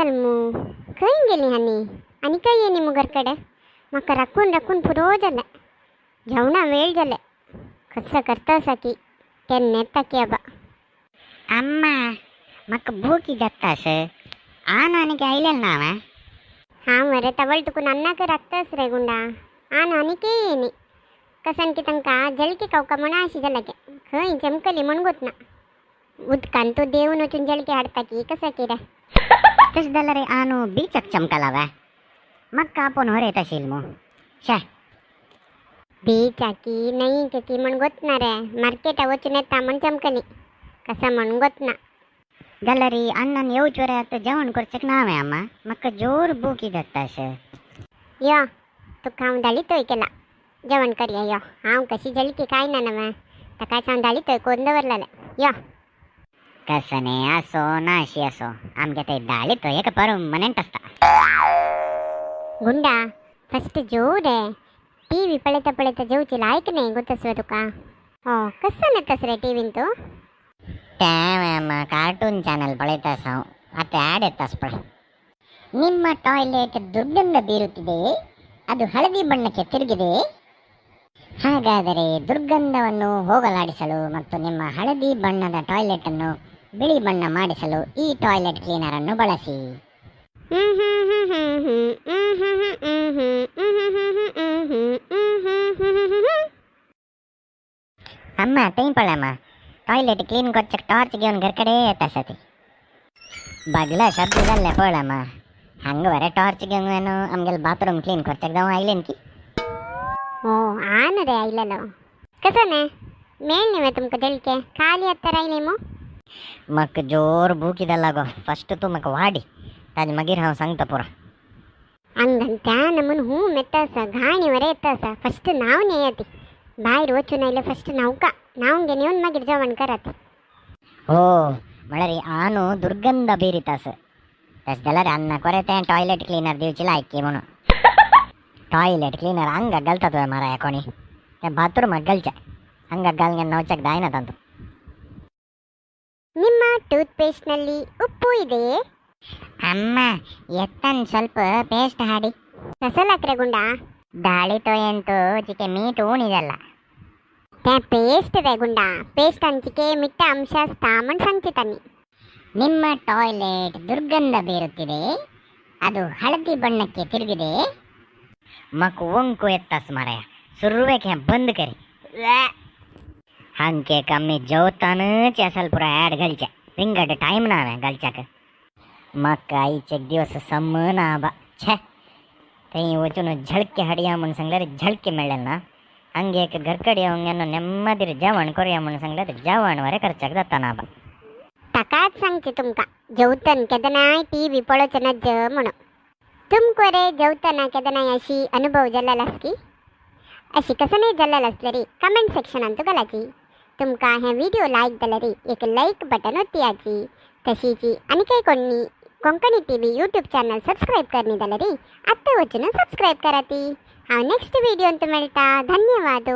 जालें मू? खंय गेली हानी? आनी खंय येयली मू घरकडे? म्हाका राखून राखून पुरो जालें. जेवणा वेळ जालें. कसो करता आसा की केन्ना येता की आबा. अम्मा, म्हाका भूकी जातास. आन आनीक आयलें ना हांवें. हांव मरे तवळ तुका नन्नाक राखतास रे गुंडा. आन आनीक येयनी. कसन की तांकां जळकी खावका म्हण अशी जालें गे. खंय चमकली म्हण गोत ना. उदकान तूं देंवन वचून जळकी हाडता की कसं कितें? तशें जाल्यार आनू बीचाक चमकला वे. म्हाका आपोवन व्हरयता आशिल्लें मू. शे. बीचाकी नाही की म्हण गोत ना रे. मार्केटा वचून येता म्हण चमकली. कसं म्हण गोत ना. जाल्यार अण्णान येवचे वरे आतां जेवण करचें ना हांवें अम्मा. म्हाका जोर भूकी जाता अशें. यो तुका हांव धाडीतोय केला. जेवण करया यो. हांव कशी जळकी काय ना नवें. ताकाच हांव धाडीतोय कोन्न दवरलेलें. यो. कसने असो ना अशी असो आमगे ते दाळीतो एक परमनेंट आसता. गुंडा फस्ट जेव रे. टी व्ही पळयता पळयता जेवची लायक नाही गोतसवे तुका. हो कसं येतास रे टी व्हीन तूं? तें अम्मा कार्टून चॅनल पळयता आसा हांव. आतां ॲड येतास पळय. ನಿಮ್ಮ ಟಾಯ್ಲೆಟ್ ದುರ್ಗಂಧ ಬೀರುತ್ತಿದೆಯೇ? ಅದು ಹಳದಿ ಬಣ್ಣಕ್ಕೆ ತಿರುಗಿದೆಯೇ? ಹಾಗಾದರೆ ದುರ್ಗಂಧವನ್ನು ಹೋಗಲಾಡಿಸಲು ಮತ್ತು ನಿಮ್ಮ ಹಳದಿ ಬಣ್ಣದ ಟಾಯ್ಲೆಟ್ ಅನ್ನು ಬಿಳಿ ಬಣ್ಣ ಮಾಡಿಸಲು ಈ ಟಾಯ್ಲೆಟ್ ಕ್ಲೀನರ್ ಅನ್ನು ಬಳಸಿ. अम्मा थंय पळय अम्मा, टॉयलेट क्लीन करचेक टॉर्च घेवन घर कडेन येता आसा ती. बागला शब्द जाल्ले पळय अम्मा. हांगा बरें टॉर्च घेवन आमगेले बाथरूम क्लीन करचेक जावं आयलें की. हो आन रे आयलेलो. कसं ने मेळ्ळी वे तुमकां जळके? खाली आत्तार आयली मू? म्हाका जोर भूक जाला गो. फस्ट तूं म्हाका वाडी, ताजे मागीर हांव सांगता पुरो. हंगंत त्या नमून हूं मेत्ता आसा. घाणी वरे येता आसा. फस्ट न्हांवन येयात. भायर वचून आयले फस्ट न्हांवका. न्हांवन घेवन येवन मागीर जेवण करात. हो म्हळ्यार आनू दुर्गंध बीरित आसा. तशें जाल्यार अन्नाक बरें तें टॉयलेट क्लिनर दिवची लायकी म्हणून. टॉयलेट क्लिनर हांगा घालता तुवें माराया कोणी? तें बाथरुमाक घालचें. हांगा घालून न्हांवच्याक जायना तातूंत. ನಿಮ್ಮ ಟೂತ್ಪೇಸ್ಟ್ನಲ್ಲಿ ಉಪ್ಪು ಇದೆಯೇ? ಅಮ್ಮ, ಎತ್ತನ್ ಸ್ವಲ್ಪ ಪೇಸ್ಟ್ ಹಾಡಿ. ಕಸಲ್ ಗುಂಡಾ. ದಾಳಿತೋ ಎಂತೂ ಚಿಕೆ ಮೀಟ್ ಊಣಿದಲ್ಲ. तें पेस्ट रे गुंडा. पेस्टान चिके मिठ्ठा अंश आसता म्हण सांगचे तांणी. ನಿಮ್ಮ ಟಾಯ್ಲೆಟ್ ದುರ್ಗಂಧ ಬೀರುತ್ತಿದೆ, ಅದು ಹಳದಿ ಬಣ್ಣಕ್ಕೆ ತಿರುಗಿದೆ. ಮಕ್ ಒಂಕು ಎತ್ತಾಸ್ ಮಾರಾಯ. ಸುರುವೆಕ್ हें बंद करी. हांके कमी जेवतानच असल पुरा ॲड घालचे. विंगड टायम ना हांवें घालच्याक. म्हाका आयचे दिवस सम ना बा. छे, थंय वचून झळके हाडया म्हूण सांगल्यार झळके मेळ्ळे ना. हंगे एक घरकडे येवन ನೆಮ್ಮದಿर जेवण करूया म्हूण सांगल्यार जेवण वरे करच्याक जाता ना बा. ताकाच सांगचे तुमकां जेवतन केदनाय टी व्ही पळोवचें नज्ज म्हणून. तुमकां रे जेवतना केदनाय अशी अनुभव जाल्लो आसकी? अशी कसं नाही जाल्लेलो आसल्यार कमेंट सेक्शनान घालाची. तुमकां हे व्हिडिओ लायक जाल्यार एक लायक बटन ओत्तयाची. तशीची आनी काय कोणी Konkani TV YouTube channel subscribe करनी जाल्यार आत्तां वचून सबस्क्रायब कराती. हांव नेक्स्ट व्हिडियोंत मेळटा. धन्यवाद.